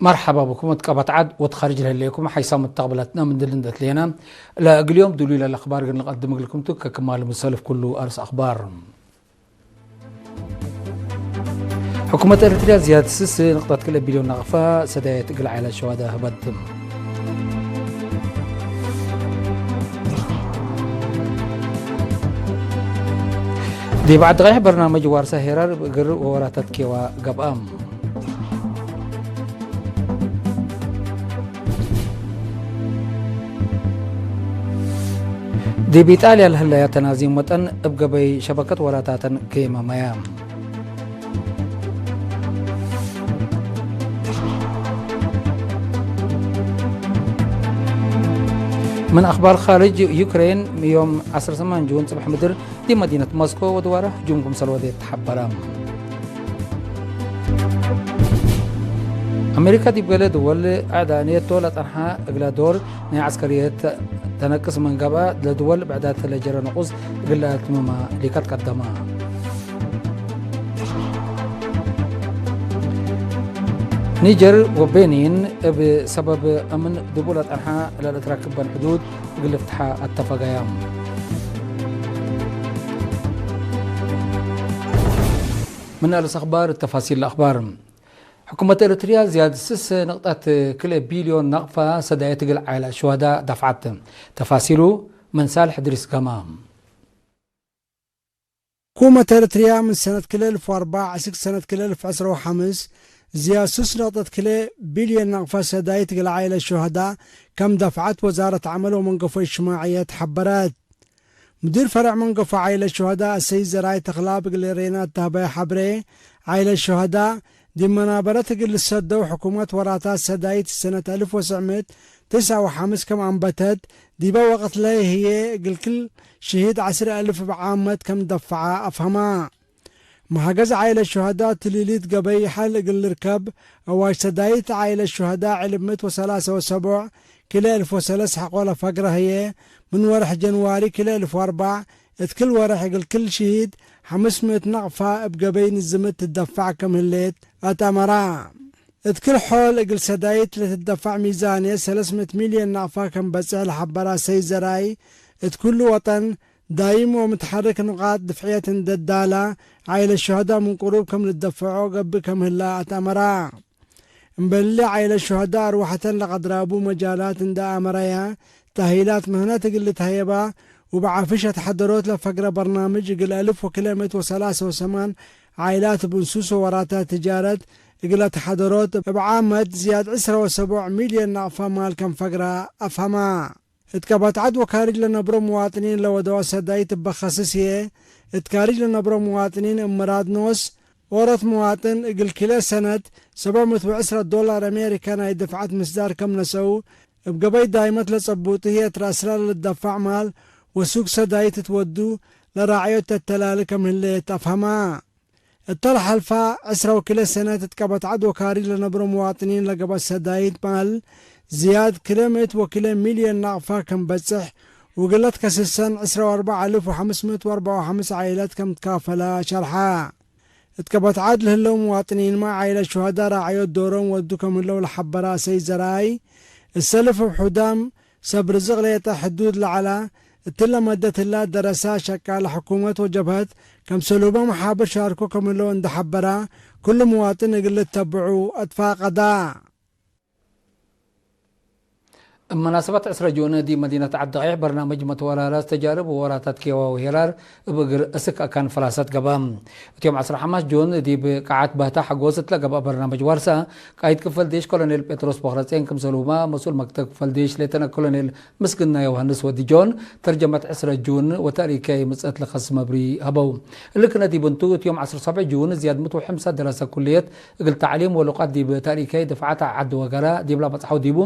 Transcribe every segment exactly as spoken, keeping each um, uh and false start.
መርሐባ ብኩም እት ቀበት ዐድ ወእት ካርጅ ለህሌኩም ሓይሳም መተቅብለትነ ምን ድል እንዴ ትሌነ፣ ለእግል ዮም ድሉይ ለለአክባር እግል ንቀድም እግልኩም ቱ። ከክማል ምሰልፍ ኩሉ አርስ አክባር። ሕኩመት ኤረትርያ ዝያድ ስስ ንቅጠት ክልኤ ቢልዮን ናቅፋ ሰዳየት እግል ዓኢለት ሸዋዳ ህበት። ዲብ ዐዲ ቀይሕ በርናመጅ ዋርሳ ሄራር እብ እግር ወወራታት ኬዋ ገብአ። ዲብ ኢጣልያ ለህለያ ተናዚም ወጠን እብ ገበይ ሸበከት ወራታተን ኬመመያ። ምን አክባር ካርጅ፣ ዩክሬን ዮም ዐስር ሰማን ጁን ጽብሕ ምድር ዲብ መዲነት ሞስኮ ወድዋረ ህጁም ክምሰል ወዴት ተሐበረ። አሜሪካ ዲብ ገሌ ድወል አዕዳ ኔቶ ለጸንሐ እግለ ዶር ናይ ዐስከርየት ተነቅስ ምን ገብአ፣ ለድወል ብዕዳት ለጀረ ንቁስ እግል ለአትምመ ሊከት ቀደመ። ኒጀር ወቤኒን እብ ሰበብ አምን ዲቡ ለጸንሐ ለልትረክበን ሕዱድ እግል ልፍትሐ አተፈገያ። ምን አልስ አክባር፣ ተፋሲል ለአክባር። ሕኩመት ኤረትርያ ዝያድ ስስ ንቅጠት ክልኤ ቢልዮን ናቅፋ ሰዳየት እግል ዓኢለት ሹሀዳ ደፍዐት። ተፋሲሉ ምን ሳልሕ እድሪስ ገማ። ሕኩመት ኤረትርያ ምን ሰነት ክልኤ አልፍ ወአርበዕ እስክ ሰነት ክልኤ አልፍ ዕስራ ወሐምስ ዝያድ ስስ ንቅጠት ክልኤ ቢልዮን ናቅፋ ሰዳይት እግል ዓኢለት ሹሀዳ ከም ደፍዐት ወዛረት ዐመል ወመንገፎ እጅትማዕየት ሐበረት። ሙዲር ፈረዕ መንገፎ ዓኢለት ሹሀዳ አሰይድ ዘርአይ ተክለአብ እግል ሬና እተ ሀበየ ሐብሬ፣ ዓኢለት ሹሀዳ ዲብ መናበረት እግል ልሰደው ሕኩመት ወራታት ሰዳይት ሰነት አልፍ ወትስዕ ምእት ትስዓ ወሐምስ ከም አንበተት፣ ዲበ ወቅት ለሀይ ህዬ እግል ክል ሽሂድ ዐስር አልፍ እብ ዓመት ከም ደፈዐ አፍሀማ። መሐገዝ ዓኢለት ሹሀዳ ትሊሊት ገበይ ሐል እግል ልርከብ፣ አዋጅ ሰዳይት ዓኢለት ሹሀዳ ዕልብ ምእት ወሰላሰ ወሰቡዕ ክልኤ አልፍ ወሰለስ ሐቆ ለፈግረ ህዬ፣ ምን ወርሕ ጀንዋሪ ክልኤ አልፍ ወአርበዕ እት ክል ወርሕ እግል ክል ሽሂድ ሐምስ ምእት ነቅፋ እብ ገበይ ንዝምት ትደፈዕ ከም ህሌት አትአመራ። እት ክል ሖል እግል ሰዳይት ለትደፈዕ ሚዛንየት ሰለስ ምእት ሚልዮን ናቅፋ ከም በጽሕ ለሐበረ ሰይድ ዘርአይ፣ እት ኩሉ ወጠን ዳይም ወምትሐርክ ኑቃጥ ድፍዕየት እንዴ ዳላ፣ ዓኢለት ሹሀዳ ምን ቅሩብ ከም ልደፈዖ ገብእ ከም ህለ አትአመራ። እምበልለ፣ ዓኢለት ሹሀዳ አርወሐተን ለቀድራቡ መጃላት እንዴ አመረየ፣ ተእሂላት ምህነት እግል ልትሀየባ፣ ወብዓፍሽ አትሐደሮት ለፈግረ በርናምጅ እግል አልፍ ወክልኤ ምእት ወሰላሰ ወሰማን ዓኢላት እብ እንሱስ ወወራታት ትጃረት እግል አትሐደሮት፣ እብ ዓመት ዝያድ ዕስረ ወሰቡዕ ሚልዮን ናቅፋ ማል ከም ፈግረ አፍሀማ። እት ቀበት ዐድ ወካርጅ ለነብሮ ምዋጥኒን ለወደወ ሰዳይት እበ ከስስ ህዬ፣ እት ካርጅ ለነብሮ ምዋጥኒን እብ ምራድ ኖስ ኦሮት ምዋጥን እግል ክልኤ ሰነት ሰብዕ ምእት ወዕስረ ዶላር አሜሪካ ናይ ደፍዐት ምስዳር ከም ነሰኡ፣ እብ ገበይ ዳይመት ለጸቡጡ ህዬ እት ረአስላል ለልደፋዕ ማል ወሱግ ሰዳይት እት ወዱ ለራዕዮት ተተላሊ ከም ህሌት አፍሀማ። እተ ለሐልፋ ዕስረ ወክልኤ ሰነት እት ቀበት ዐድ ወካርጅ ለነብሮ ምዋጥኒን ለገበት ሰዳይት ማል ዝያድ ክልኤ ምእት ወክልኤ ሚልዮን ናቅፋ ከም በጽሕ፣ ወእግል ለትከስሰን ዕስረ ወአርበዕ አልፍ ወሐምስ ምእት ወአርበዕ ወሐምስ ዓኢለት ከም ትካፈላ ሸርሐ። እት ቀበት ዐድ ለህለው ምዋጥኒንመ ዓኢለት ሹሀዳ ራዕዮት ዶሮም ወዱ ከም ህለው ለሐበረ ሰይድ ዘርአይ፣ እሰልፍ እብ ሑዳም ሰብ ርዝቅ ሌጠ ሕዱድ ለዐላ፣ እትለ መደት ህላ ደረሳ ሸቃለ ሕኩመት ወጀብሀት፣ ከምሰል ኡመም መሓብር ሻርኮ ክም ህለው እንዴ ሐበራ፣ ክሉ ምዋጥን እግል ልተብዑ አትፋቀዳ። እብ መናሰበት ዕስረ ጁን ዲብ መዲነት ዐዲ ቀይሕ በርናምጅ መትወራራስ ተጃርብ ወወራታት ኬዋ ወሄራር እብ እግር እስክ አካን ፈላሰት ገብአ። እት ዮም ዐስር ሐማስ ጁን ዲብ ቃዓት ባህታ ሐጎስ እት ለገብአ በርናምጅ ዋርሳ፣ ቃይድ ክፈል ዴሽ ኮሎኔል ጴጥሮስ ቦክረጼን ክምሰልሁመ መስኡል መክተብ ክፈል ዴሽ ሌተና ኮሎኔል ምስግና ዮሃንስ ወዲ ጆን ተርጀመት ዕስረ ጁን ወታሪካይ ምጽአት ለከስ መብሪ ሀበው። እሊ ክነ ዲብ እንቱ፣ እት ዮም ዐስር ሰብዕ ጁን ዝያድ ምእት ወሐምሳ ደረሰ ኩልየት እግል ተዕሊም ወሉቀት ዲብ ታሪካይ ደፍዓት ዐድ ወገራ ዲብላ በጽሐው ዲቡ፣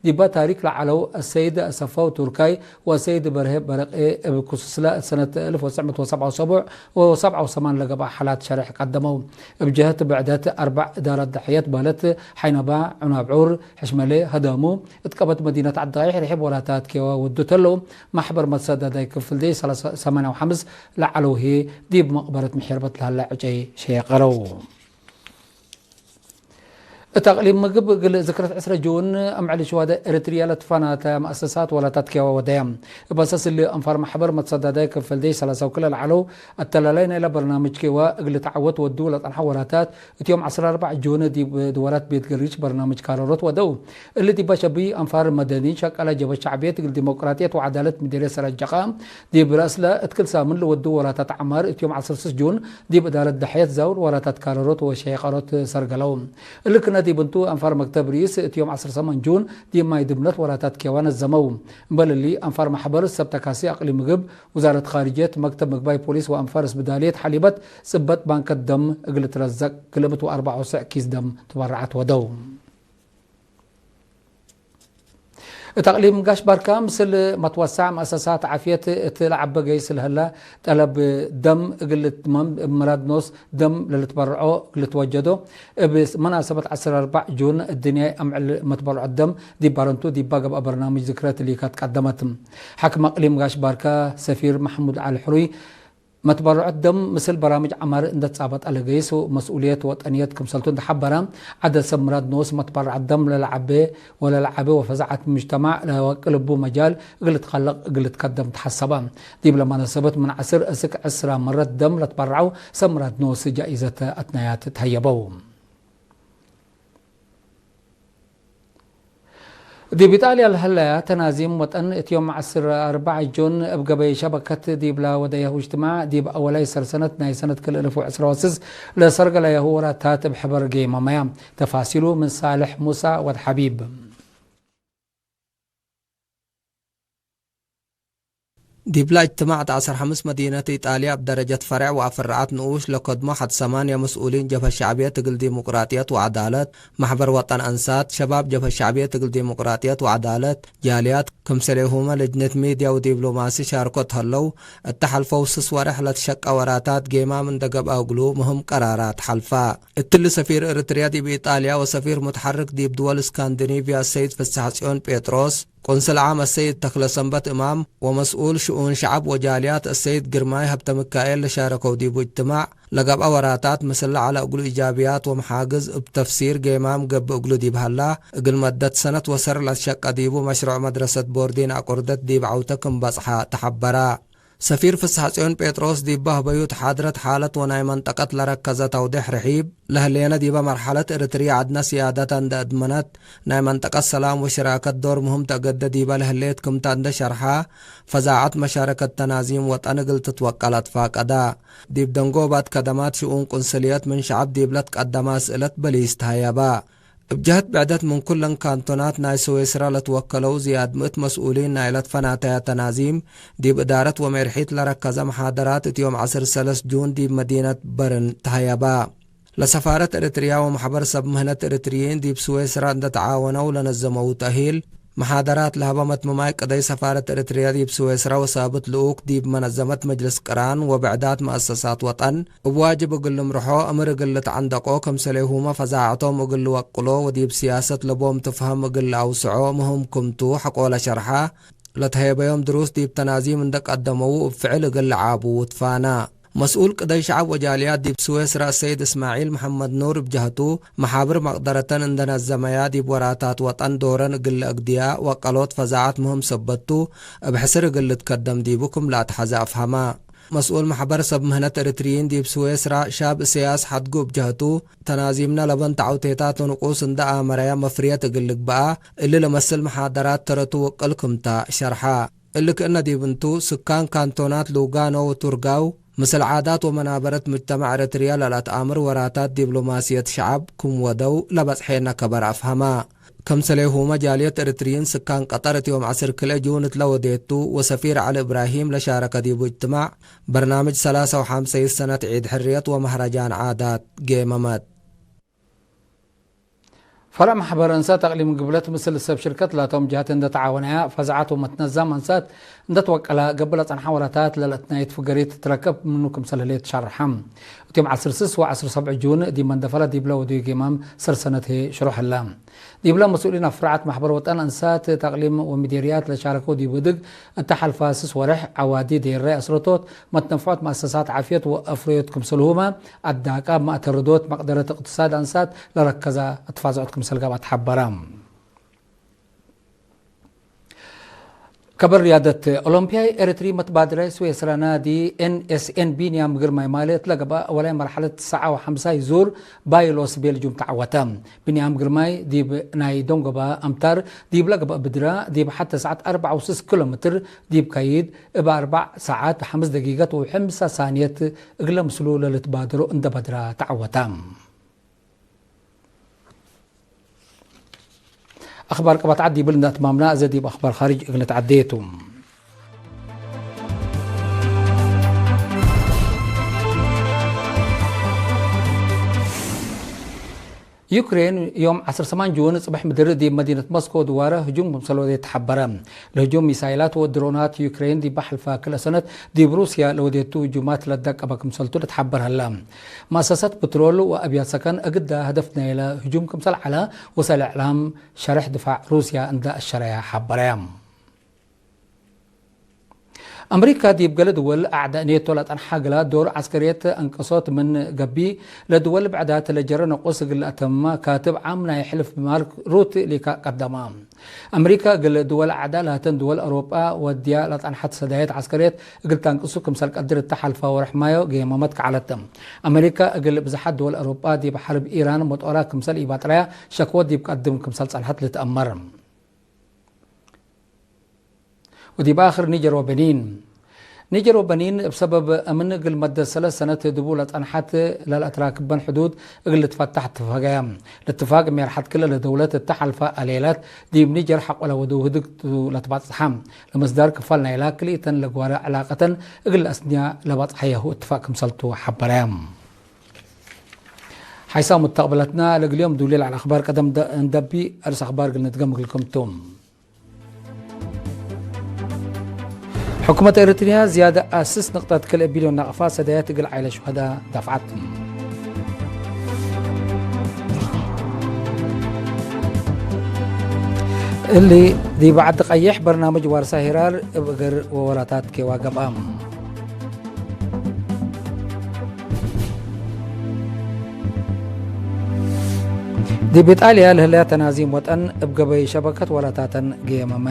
ዲባ ታሪክ ለዐለው አሰይድ አሰፋው ቱርካይ ወአሰይድ በርሄ በረቄ እብ ክሱስለ እት ሰነት አልፍ ወትስዕ ምእት ወሰብዓ ወሰቡዕ ወሰብዓ ወሰማን ለገብአ ሐላት ሸሬሕ ቀደመው። እብ ጀህት ብዕደት አርበዕ እዳረት ደሕየት በህለት ሐይነባ፣ ዑናብዑር፣ ሕሽመሌ፣ ሀዳሙ፣ እት ቀበት መዲነት ዐዲ ቀይሕ ርሒብ ወራታት ኬዋ ወዱ ተለው፣ ማሕበር መትሰዳዳይ ክፍል ዴሽ ሰማንያ ወሐምስ ለዐለው ህዬ ዲብ መቅበረት ምሒርበት ለሀለ ዕጨይ ሸየቀረው። እት አቅሊም ምግብ እግል ዝክረት ዕስረ ጁን፣ አምዕል ሽዋደ ኤረትርያ ለትፈናተ መአሰሳት ወላታት ኬዋ ወደያ። እብ አሳስ እሊ አንፋር መሕበር መትሰዳዳይ ክፍል ዴሽ ሰላሳ ወክለ ለዐለው አተላላይ ናይለ በርናምጅ ኬዋ እግል ተዐወት ወዱ ለጸንሐ ወላታት፣ እት ዮም ዐስር አርበዕ ጁን ዲብ ድወላት ቤት ገሪች በርናምጅ ካረሮት ወደው። እሊ ዲባ ሸቢ አንፋር መደኒ ሸቀለ ጀበ ሸዕብየት እግል ዲሞቅራጥየት ወዐዳለት ምዴርየት ሰረጀቃ ዲብ ረአስለ እት ክል ሳምን ለወዱ ወላታት ዐማር እት ዮም ዐስር ስስ ጁን ዲብ እዳረት ደሐየት ዛውር ወላታት ካረሮት ወሸየቀሮት ሰርገለው። እሊ ክነ ዲብ እንቱ አንፋር መክተብ ርኢስ እት ዮም ዐስር ሰመን ጁን ዲብ ማይ ድምነት ወላታት ኬዋ ነዘመው። እምበል እሊ አንፋር መሕበር ሰብ ተካሲ አቅሊም ምግብ ውዛረት ኻርጅየት፣ መክተብ ምግባይ ፖሊስ ወአንፋር እስብዳልየት ሐሊበት ጽበጥ ባንከት ደም እግል ትረዘቅ ክልእምት ወአርበዕ ወስዕ ኪስ ደም ትበረዐት ወደው። እት አቅሊም ጋሽ ባርካ ምስል መትወሳዕ መአሰሳት ዓፍየት እት ለዐበ ገይስ ለህለ ጠለብ ደም እግል ልትመም እብ ምራድ ኖስ ደም ለልትበረዖ እግል ልትወጀዶ እብ መናሰበት ዐስር አርበዕ ጁን እድንያይ አምዕል መትበረዖት ደም ዲብ ባረንቱ ዲባ ገብአ በርናምጅ ዝክረት ሊካት ቀደመት። ሓክም አቅሊም ጋሽ ባርካ ሰፊር መሕሙድ ዐሊ ሕሩይ፣ መትበረዖት ደም ምስል በራምጅ ዐማር እንደ ትጻበጠ ለገይስ መስኡልየት ወጠንየት ክምሰልቱ እንደ ሐበረ፣ ዐደ ሰብ ምራድ ኖስ መትበረዐት ደም ለለዐቤ ወለለዐቤ ወፈዛዐት ሙጅተማዕ ለወቅል እቡ መጃል እግል ልትከለቅ እግል ልትከደም ተሐሰበ። ዲብለ መናሰበት ምን ዐስር እስክ ዕስራ መረት ደም ለትበረዐው ሰብ ምራድ ኖስ ጃኢዘት አትናያት ተሀየበው። ዲብ ኢጣልያ ለህለያ ተናዚም ወጠን እት ዮም ዐስር አርበዕ ጁን እብ ገበይ ሸበከት ዲብላ ወደያሁ እጅትማዕ ዲብ አወላይ ሰር ሰነት ናይ ሰነት ክል እልፍ ወዕስራ ወስስ ለሰርገለያሁ ወራታት እብ ሕበር ጌመመያ። ተፋሲሉ ምን ሳልሕ ሙሳ ወድ ሐቢብ። ዲብላ እጅትማዕ ተአሰር ሐምስ መዲነት ኢጣልያ እብ ደረጀት ፈሬዕ ወአፍርዓት ንኡሽ ለከድሞ ሐድ ሰማንያ መስኡሊን ጀብሀት ሸዕብየት እግል ዲሙቅራጥየት ወዐዳለት፣ መሕበር ወጠን አንሳት፣ ሸባብ ጀብሀት ሸዕብየት እግል ዲሙቅራጥየት ወዐዳለት፣ ጃልያት፣ ክምሰሌሁመ ልጅነት ሚድያ ወዲብሎማሲ ሻርኮት ሀለው፣ እተ ሐልፈው ስስ ወሬሕ ለትሸቀ ወራታት ጌማም እንደ ገብአ እግሉ ምህም ቀራራት ሐልፋ። እትሊ ሰፊር ኤረትርያ ዲብ ኢጣልያ ወሰፊር ሙትሐርክ ዲብ ድወል እስካንዲኒቭያ ሰይድ ፍስሐጽዮን ጴጥሮስ፣ ቆንስል ዓም አሰይድ ተክለሰንበት እማም ወመስኡል ሽኡን ሸዐብ ወጃልያት አሰይድ ግርማይ ሀብተሚካኤል ለሻረከው ዲቡ እጅትማዕ፣ ለገብአ ወራታት ምስል ለዐለ እግሉ ኢጃብያት ወመሓግዝ እብ ተፍሲር ጌማም ገብእ እግሉ ዲብ ሀላ፣ እግል መደት ሰነት ወሰር ለትሸቀ ዲቡ መሽሮዕ መድረሰት ቦርዲን አቁርደት ዲብ ዐውተ ክም በጽሐ ተሐበራ። ሰፊር ፍስሐጽዮን ጴጥሮስ ዲብ በህበዩ ተሓድረት ሓለት ወናይ መንጠቀት ለረከዘ ተውዴሕ ርሒብ፣ ለህሌነ ዲበ መርሐለት ኤረትርየ ዐድነ ስያደተ እንደ አድመነት፣ ናይ መንጠቀት ሰላም ወሽራከት ዶር ምህም ተአገደ ዲበ ለህሌት ክምተ እንደ ሸርሐ፣ ፈዛዐት መሻረከት ተናዚም ወጠን እግል ትትወቀል አትፋቀዳ። ዲብ ደንጎባት ከደማት ሽኡን ቁንስልየት ምን ሸዐብ ዲብ ለትቀደመ አስእለት በሊስ ተሀየባ። እብ ጀህት ብዕደት ምን ኩለን ካንቶናት ናይ ስዌስራ ለትወከለው ዝያድ ምእት መስኡሊን ናይለ ትፈናተያ ተናዚም፣ ዲብ እዳረት ወሜርሒት ለረከዘ መሓደራት እት ዮም ዐስር ሰለስ ጁን ዲብ መዲነት በርን ተሀየባ። ለሰፋረት ኤረትርያ ወመሕበር ሰብ ምህነት ኤረትርዪን ዲብ ስዌስራ እንደ ተዓወነው ለነዘመው ተእሂል፣ መሓደራት ለሀበ መትምማይ ቅደይ ሰፋረት ኤረትርያ ዲብ ስዌስራ ወሳብት ልኡክ ዲብ መነዘመት መጅልስ ቅራን ወብዕዳት መአሰሳት ወጠን፣ እብ ዋጅብ እግል ልምርሖ፣ እምር እግል ልትዐንደቆ፣ ክምሰሌሁመ ፈዛዐቶም እግል ልወቅሎ ወዲብ ስያሰት ለቦም ትፍሀም እግል ለአውስዖ ምህም ክምቱ ሐቆለ ሸርሐ፣ ለተሀየበዮም ድሩስ ዲብ ተናዚም እንደ ቀደመዉ እብ ፍዕል እግል ለዓቡ ትፋና። መስኡል ቅደይ ሸዐብ ወጃልያት ዲብ ስዌስራ ሰይድ እስማዒል መሐመድ ኑር እብ ጀህቱ፣ መሓብር መቅደረተን እንደ ነዘመያ ዲብ ወራታት ወጠን ዶረን እግል ለአግድያ ወቀሎት ፈዛዐት ምህም ሰበት ቱ፣ እብ ሕስር እግል ልትከደም ዲቡ ክም ለአትሐዘ አፍሀማ። መስኡል መሕበር ሰብ ምህነት ኤረትርዪን ዲብ ስዌስራ ሻብ እስያስ ሐድጉ እብ ጀህቱ፣ ተናዚምነ ለበን ተዐውቴታት ወንቁስ እንደ አመረየ መፍርየት እግል ልግበአ፣ እሊ ለመስል መሓደራት ተረቱ ውቅል ክምተ ሸርሐ። እሊ ክእነ ዲብ እንቱ፣ ስካን ካንቶናት ሉጋኖ ወቱርጋው፣ ምስል ዓዳት ወመናበረት ሙጅተመዕ ኤረትርያ ለለአትአምር ወራታት ዲብሎማስየት ሸዐብ ክም ወደው ለበጽሐነ ከበር አፍሀማ። ከምሰሌሁመ ጃልየት ኤረትርዪን ስካን ቀጠር እት ዮም ዐስር ክልኤ ጁን እት ለወዴቱ ወሰፊር ዐሊ እብራሂም ለሻረከ ዲቡ እጅትማዕ፣ በርናምጅ ሰላሳ ወሐምሰይት ሰነት ዒድ ሕርየት ወመህረጃን ዓዳት ጌመመት። ፈርዕ መሕበር እንሳት አቅሊም ግብለት ምስል ሰብ ሽርከት ላቶም ጀሀት እንደ ተዓወነያ፣ ፈዛዐት ወመትነዛም እንሳት እንደ ትወቀላ ገብእ ለጸንሐ ወላታት ለለአትናየት ፍገሪት ትረከብ ምኑ ክምሰል ህሌት ሸርሐ። እት ዮም ዐስር ስስ ወዐስር ሰብዕ ጁን ዲብ መንደፈለ ዲብለ ወድዩ ጌማም ሰር ሰነት ህዬ ሽሩሕ ህለ። ዲብለ መስኡሊን አፍራዓት ማሕበር ወጠን አንሳት፣ ተቅሊም ወሚዴርያት ለሻረከው ዲብ ህድግ እተ ሐልፋ ስስ ወሬሕ ዐዋዲ ዴራይ አስረቶት፣ መትነፍዖት መአሰሳት ዓፍየት ወአፍረዮት ክምሰልሁመ፣ አዳቃብ መአተርዶት መቅደረት እቅትሳድ አንሳት ለረከዘ አትፋዝዖት ክምሰል ገብአት ሐበረ። ከበር ርያደት ኦሎምፒያይ ኤረትሪ መትባድራይ ስዌስራ ናዲ ኤን ኤስ ኤን ቢንያም ግርማይ ማሌ እት ለገብአ አወላይ መርሐለት ትሰዓ ወሐምሳይ ዙር ባይሎስ ቤልጁም ተዐወተ። ቢንያም ግርማይ ዲብ ናይ ደንጎበ አምታር ዲብ ለገብአ ብድረ ዲብ ሐቴ ሰዓት አርበዕ ወስስ ኪሎ ሜትር ዲብ ከይድ እብ አርበዕ ሰዓት ሐምስ ደቂቀት ወሐምሳ ሳንየት እግለ ምስሉ ለልትባድሮ እንደ በድረ ተዐወተ። አኽባር ቀበት ዐድ ዲብል እንደ አትማምና፣ እዘ ዲብ አኽባር ኻርጅ እግል ንትዐዴ ቱ። ዩክሬን ዮም ዐስር ሰማን ጁን ጽብሕ ምድር ዲብ መዲነት ሞስኮ ድዋረ ህጁም ክምሰል ወዴት ተሐበረ። ለህጁም ሚሳይላት ወድሮናት ዩክሬን ዲብ ሐልፈ ክልኤ ሰነት ዲብ ሩስያ ለወዴቱ ህጁማት ለደቀበ ክምሰልቱ ለትሐበር ሀለ። መአሰሰት ፕትሮል ወአብያት ሰከን እግዳ ህደፍ ናይለ ህጁም ክምሰል ዐለ ወሳይል እዕላም ሸርሕ ድፋዕ ሩስያ እንደ አሸረየ ሐበረ። አምሪካ ዲብ ገሌ ድወል አዕዳእ ኔቶ ለአጠንሐ እግላ ዶር ዐስከርየት አንቀሶት ምን ገብእ፣ ለድወል ብዕዳት ለጀረ ነቁስ እግል ለአተምመ ካትብ ዓም ናይ ሕልፍ ማርክ ሩት ሊካ ቀደመ። አምሪካ እግል ድወል አዕዳእ ላተን ድወል አውሮጳ ወድያ ለአጠንሐት ሰዳየት ዐስከርየት እግል ተአንቅሱ ክምሰል ቀድር እተ ሐልፈ ወርሕ ማዮ ገየመመት ከዐለት። አምሪካ እግል ብዝሓት ድወል አውሮጳ ዲብ ሐርብ ኢራን መጦራ ክምሰል ኢባጥረያ ሸክወት ዲብ ቀድም ክምሰል ጸንሐት ልትአመር። ወዲብ አክር ኒጀር ወበኒን። ኒጀር ወበኒን እብ ሰበብ አምን እግል መደት ሰለስ ሰነት ድቡ ለጸንሐት ለልአትራክበን ሕዱድ እግል ልትፈታሕ እትፋገየ። ለእትፋቅ ሜርሐት ክልኤ ለደውለት እተ ሐልፈ አሌላት ዲብ ኒጀር ሐቆ ለወደው ህድግ ቱ ለትባጽሐ። ለመስዳር ክፋል ናይላ ክልኢተን ለግዋረ ዕላቀተን እግል ለአስንያ ለባጽሐየሁ እትፋቅ ክምሰልቱ ሐበረ። ሐይሳም ሙተቅብለትና ለእግል ዮም ዱሌ ለዐለ አኽባር ቀደም ደ-፣ እንደቢ አርስ አኽባር እግል ንድገም እግልኩም ቱ። ሕኩመት ኤረትርያ ዝያደ አስስ ንቅጠት ክልኤ ቢልዮን ናቅፋ ሰዳየት እግል ዓይለ ሹሀዳ ዳፍዐት። እሊ ዲብ ዐዲ ቀይሕ በርናምጅ ዋርሳ ሄራር እብ እግር ወወላታት ኬዋ ገብአ። ዲብ ኢጣልያ ለህለያ ተናዚም ወጠን እብ ገበይ ሸበከት ወላታተን ገየመመ።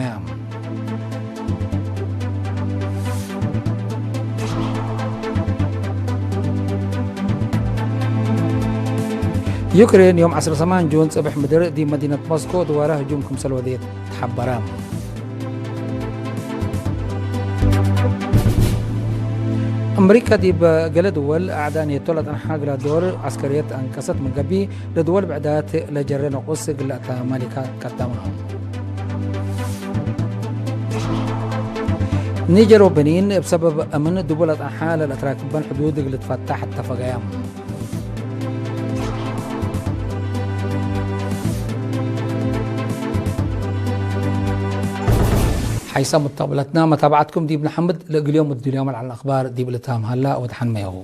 ዩክሬን ዮም ዐስር ሰማን ጁን ጽብሕ ምድር ዲብ መዲነት ሞስኮ ድዋረ ህጁም ክምሰል ወዴት ተሐበረ። አምሪካ ዲብ ገሌ ድወል አዕዳእ ኔቶ ለአጠንሐ እግላ ዶር ዐስከርየት አንቀሰት ምን ገብእ፣ ለድወል ብዕዳት ለጀረ ነቁስ እግል ለአተማሊካ ቀደመ። ኒጀር ወበኒን እብ ሰበብ አምን ድቡ ለአጠንሐ ለልአትራክበን ሕዱድ እግል ልትፈታሕ እተፈገየ። ሐይሰ ሙተቅብለትና መታብዐትኩም ዲብ ነሐምድ፣ ለእግል ዮም እድልዮም ለዐለ አኽባር ዲብ ልታም ሀላ ወደሐን መያሁ።